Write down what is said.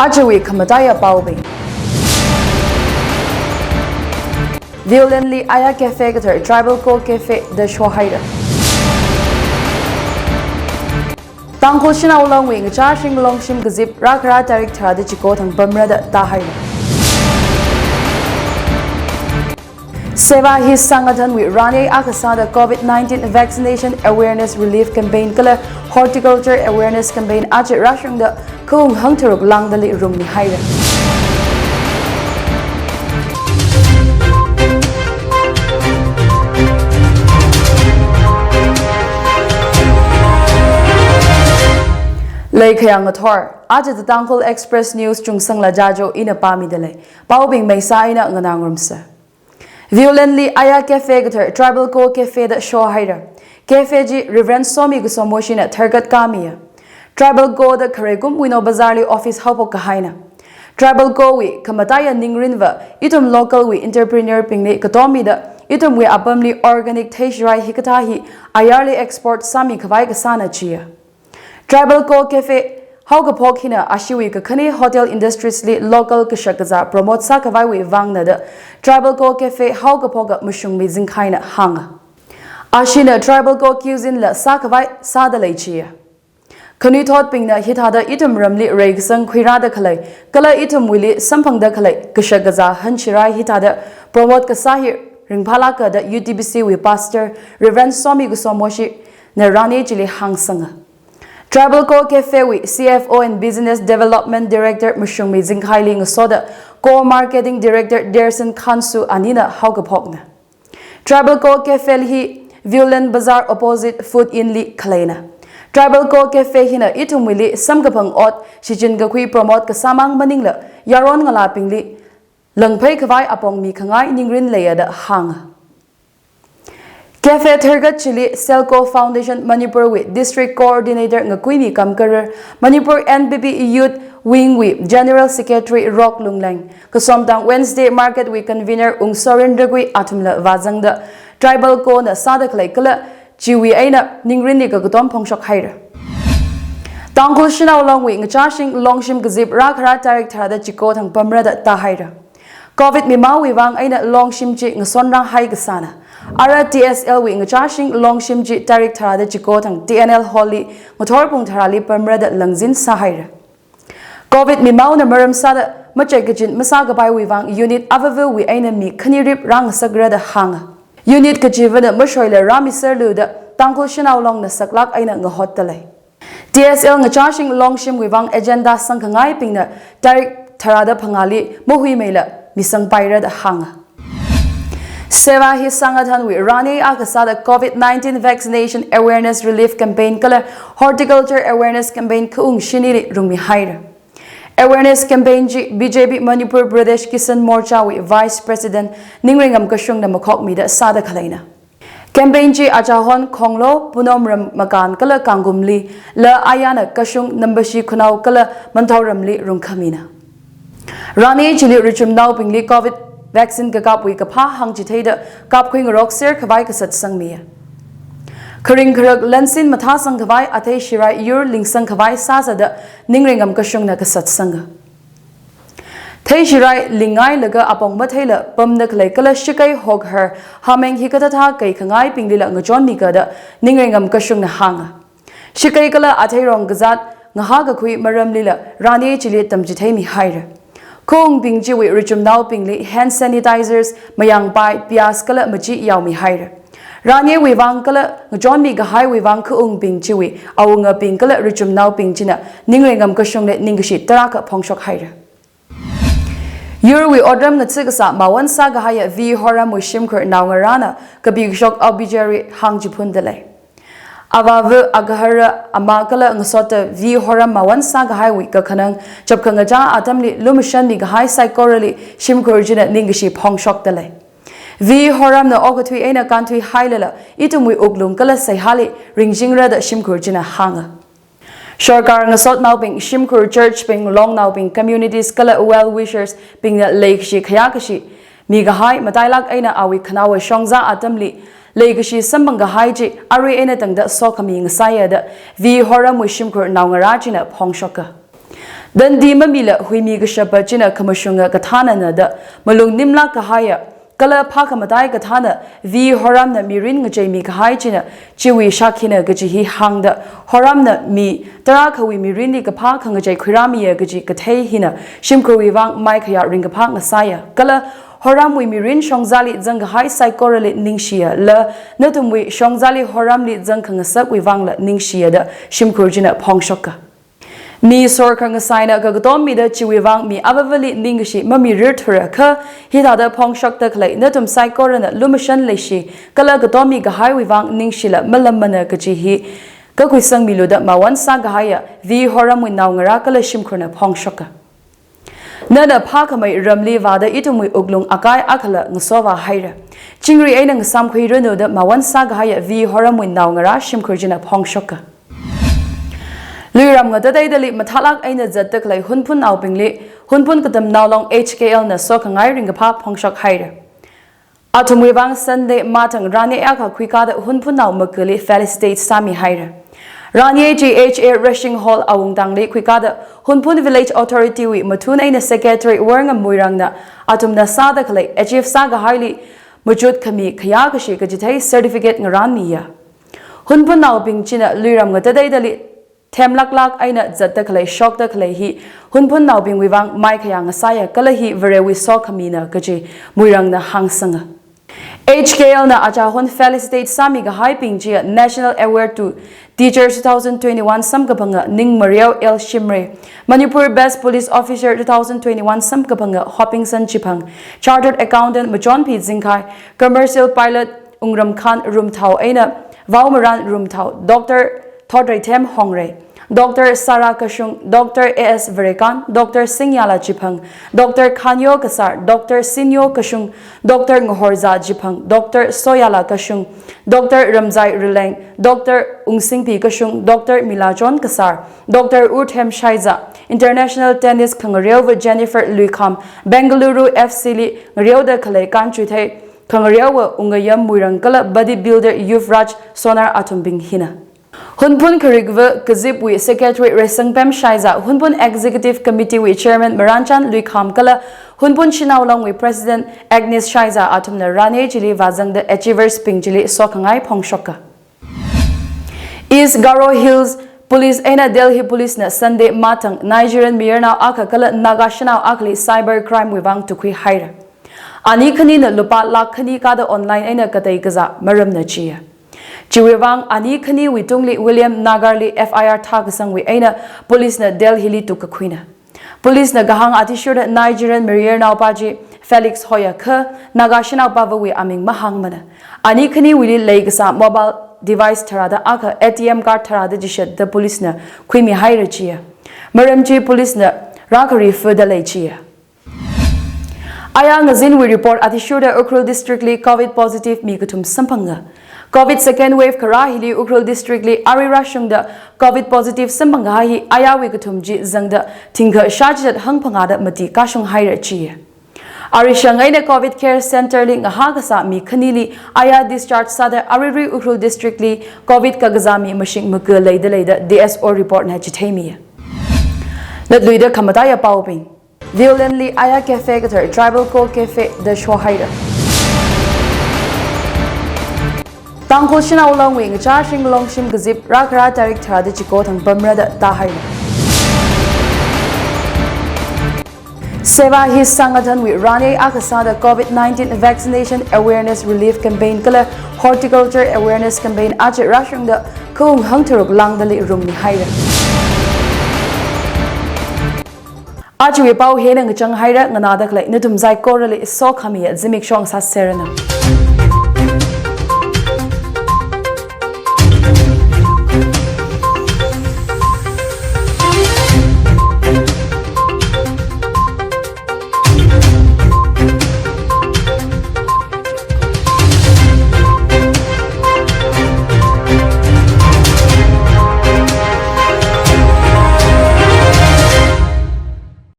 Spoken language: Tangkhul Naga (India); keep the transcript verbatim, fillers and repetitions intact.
Ajawui khamataiya paobing. Viewland li Aya Cafe kathar Tribal Co Cafe da shohaira. Tangkhul Shanao Longwui ngachāshing longshim kazip rākhara tarik tharāda chiko thang pamra da tāhaira. Seva Hi Sangathanwui rani akha sāda COVID nineteen vaccination awareness relief campaign kala horticulture awareness campaign aja rāshungda khaung hangtharuk lāngdali rungmihaira. Leikhayang ngathor, aja The Tangkhul Express News chungsangla Jajo ina pāmidalei. Paobing maisa ina nganā ngarumsa. Viewland li Aya Cafe kathar Tribal Co Cafe da shohaira. Cafe chi Reverend Somi Kusomoshi na tharkat kamiya. Tribal Co da Khare Kum Wino Bazar li office haophok kahaina. Tribal Co wui khamataiya ningrinva ithum local wui entrepreneur bingli katomida ithumwui apamli organic theishirai hikathā hi ayarli export sāmi khavai kasāna chiya. Tribal Co Cafe haokaphok hina ashiwui kakhane hotel industries li local kashak kazā promote sākhavaiwui vangna da Tribal Co Cafe haokaphoka Mashungmi Zingkhaina hānga. Ashina Tribal Co cuisine la sākhavai sāda leichiya. Khanuithotbingna hithāda ithum ramli reikasang khuirāda khalei kala ithumwuili samphangda khalei kashak kazā hanshirai hithāda promote kasā hi ringphālāka da U T B C wui pastor Reverend Somi Kusomoshi na rani chili hāngsanga. Tribal Co Cafe wui C F O and Business Development Director Mashungmi Zingkhaili ngasoda Co Marketing Director Derson Khansu anina haokaphokna. Tribal Co Cafe hi Viewland Bazar opposite Food Inn li khaleina. Tribal Co Cafe hina ithumwuili samkaphang ot shichin kakhui promote kasāmang maningla yaron ngalābingli langphei khavai apong mikhangai ningrin leiya da hānga. Cafe tharkat chili Selco Foundation Manipur wui District Coordinator Ngakuimi Kamkarar, Manipur N P P Youth Wing wui General Secretary Rok Lungleng, Kasomtang Wednesday Market wui Convener Ungsorin Ragui athumla vāzangda Tribal Co na sāda khalei kala chiwui eina ningrinli kakatom phongshok haira. Tangkhul Shanao Longwui ngachāshing longshim kazip rākhara tarik tharāda chiko thang pamra da tāhaira. COVID mimaowui vang eina longshim chi ngasonrang hai kasāna. Ara T S L wui ngachāshing longshim chi tarik tharāda chiko thang T N L Hall li ngathor pung tharāli pamra da langzin sāhaira. COVID mimaona maram sāda machei kachin masākapaiwui vang unit avāvawui eina mi khanirip rāngasakra da hānga. Unit kachivana mashoila rāmiserlu da Tangkhul Shanao Longna saklāk eina ngahotdalei. T S L ngachāshing longshimwui vang agenda sangkhangaibingna tarik tharāda phangāli mahuimeila misangpaira da hānga. Seva Hi Sangathanwui rani akha sāda COVID nineteen vaccination awareness relief campaign kala horticulture awareness campaign khaung shinili rungmihaira. Awareness campaign chi B J P Manipur Pradesh Kisan Morcha wui Vice President Ningreingam Kashungna makhokmida sāda khaleina. Campaign chi Achahon, Khonglo, Punomram, Makan kala Kangumli, la ayana Kashung, Nambashi Khunao kala Manthaoramli rungkhamina. Rani chili richumnaobingli COVID vaccine kakapwui kaphā hāngchitheida kapkhui ngarokser khavai kasatsangmiya. Kharing kharak lansin mathāsang khavai athei shirai yur lingsang khavai sāsāda Ningreingam Kashungna kasatsanga. Thei shirai lingngailaga apong matheila pamda khalei kala shakei hokhar hameng hikathāthā kaikhangaibinglila ngachonmiga da Ningreingam Kashungna hānga. Shakei kala atheirong kazāt ngahā kakhui maramlila rani chili tamchitheimihaira. Khaungbing chiwui richumnaobingli hand sanitizers, mayangpai, piyas kala machi yaomihaira. Raniwui vang kala ngachonmi kahaiwui vang khaungbing chiwui awungabing kala richumnaobing china Ningreingam Kashungli ningkashi tarākha phongshokhaira. Yurwui otram ngatsi kasā mawon sākahaiya V Horamwui shimkhur naongarāna kapi kashok obituary hāngchiphundalei. Avāva agahara ama kala ngasotta V Horam mawon sākahaiwui kakhanang chapkhangachā atamli lumashanmi kahai saikorali shimkhur china ningkashi phongshokdalei. V Horamna okathui eina kānthuihailala ithumwui wuklung kala seihāli ringchingra da shimkhur china hānga. Sorkar ngasotnaobing, shimkhur, church bing, longnaobing, communities kala well wishers bingna leikashi khayākashi mikahai matailāk eina awui khanaowa shongza atamli leikashi samphang kahai chi arui eina tangda sokhami ngasāya da V Horamwui shimkhur naongarā china phongshoka. Tandi mamila huimi kashapa china khamashunga kathānana da malung nimlāk kahaiya, kala phākhamatai kathāna V Horamna mirin ngacheimi kahai china chiwui shakhina kaji hi hāngda, Horamna mi tarākhawui mirinli kaphā khangachei khuirāmiya kaji kathei hina shimkhurwui vang maikhayā ringkaphā ngasāya. Kala Horamwui mirin shongzali zangkahai saikorali ningshiya, kala nathumwui shongzali Horamli zangkhangasakwui vangla ningshiya da shimkhur china phongshoka. Mi sorkhangasaina kakatom mida chiwui vang mi avāvali ningkashi mamirirthura kha, hithāda phongshokda khalei nathum saikorana lumashan leishi, kala katom mikahaiwui vang ningshila malamana kaji hi kakhuisangmilu da mawon sākahaiya V Horamwui naongarā kala shimkhurna phongshoka. Nana phākhamei ramli vāda ithumwui wuklung akai akhala ngasovāhaira. Chingri eina ngasāmkhuiranu da mawon sākahaiya V Horamwui naongarā shimkhur china phongshoka. Luiram ngatateidali mathālāk eina zatda khalei Hunphunnaobingli Hunphun Katamnao Long H K L na sokhangai ringkaphā phongshokhaira. Athumwui vang Sunday mathang rani akha khuikāda Hunphunnao makali felicitate sāmihaira. Rani G H A Rashing Hall awungtangli khuikāda Hunphun Village Authority wui mathun eina Secretary Worngam Muirangna athumna sāda khalei achieve sākahaili machut khami khayā kashi kachithei certificate ngarānmiya. Hunphunnaobing china luiram ngatateidali themlāklāk eina zatda khalei shokda khalei hi Hunphunnaobingwui vang maikhayā ngasāya kala hi Varewui sokhamina kaji Muirangna hāngsanga. H K L na achahon felicitate sāmikahaibing chiya National Award to Teacher two thousand twenty-one samkaphanga Ningmareo L Shimray, Manipur Best Police Officer two thousand twenty-one samkaphanga Hopingson Chiphang, Chartered Accountant Machonpi Zingkhai, Commercial Pilot Ungramkhan Rumthao eina Vaomaran Rumthao, Doctor Thotreithem Hongrei, Doctor Sarah Kashung, Doctor A S Varekan, Doctor Singyala Chiphang, Doctor Khanyo Kasar, Doctor Sinyo Kashung, Doctor Ngahorza Chiphang, Doctor Soyala Kashung, Doctor Ramzai Rileng, Doctor Ungsingpi Kashung, Doctor Milachon Kasar, Doctor Urthem Shaiza, International Tennis khangareova Jennifer Luikham, Bengaluru F C li ngareoda khalei kanchuithei khangareova Ungayam Muirang kala bodybuilder Yuvraj Sonar athumbing hina. Hunphun Kharikva Kazipwui Secretary Reisangpem Shaiza, Hunphun Executive Committee wui Chairman Maranchan Luikham kala Hunphun Shanao Longwui President Agnes Shaiza athumna rani chili vāzangda achievers bing chili sokhangai phongshoka. East Garo Hills Police eina Delhi Police na Sunday mathang Nigerian mayarnao akha kala Naga shanao akhali cyber crime wui vang tukhuihaira. Ani khanina lupā lakh khani kāda online eina katei kazā maramna chiya. Chiwui vang ani khaniwui tungli William Nagar li F I R thākasangwui eina police na Delhi li tukkakhuina. Police na kahāng athishurda Nigerian mayarnaopa chi Felix hoya kha Naga shanaopavawui aming mahāngmana. Ani khaniwuili leikasā mobile device tharāda akha A T M card tharāda chishatda police na khuimihaira chiya. Maram chi police na rākhari fada lei chiya. Aya ngazinwui report athishurda Ukhrul District li covid positive mi kathum samphanga. Covid second wave kharā hili Ukhrul District li arui rāshungda covid positive samphanga hi ayawui kathum chi zangda thingkha shāchishat hangphangāda mati kashunghaira chiya. Arishang eina covid care center li ngahā kasā mi khanili aya discharge sāda aruirui Ukhrul District li covid kakazā mi mashing maka leida leida D S O report na chitheimiya. Latluida khamataiya paobing. Viewland li aya cafe kathar Tribal Co Cafe da shohaira. Tangkhul Shanao Longwui ngachāshing longshim kazip rākhara tarik tharāda chiko thang pamra da tāhaira. Seva Hi Sangathanwui rani akha sāda covid nineteen vaccination awareness relief campaign kala horticulture awareness campaign aja rāshungda khaung hangtharuk langdali rummihaira. Ajawui pao hina ngachanghaira, nganāda khalei nathum saikorali sokhamiya zimiksho ngasāseranu.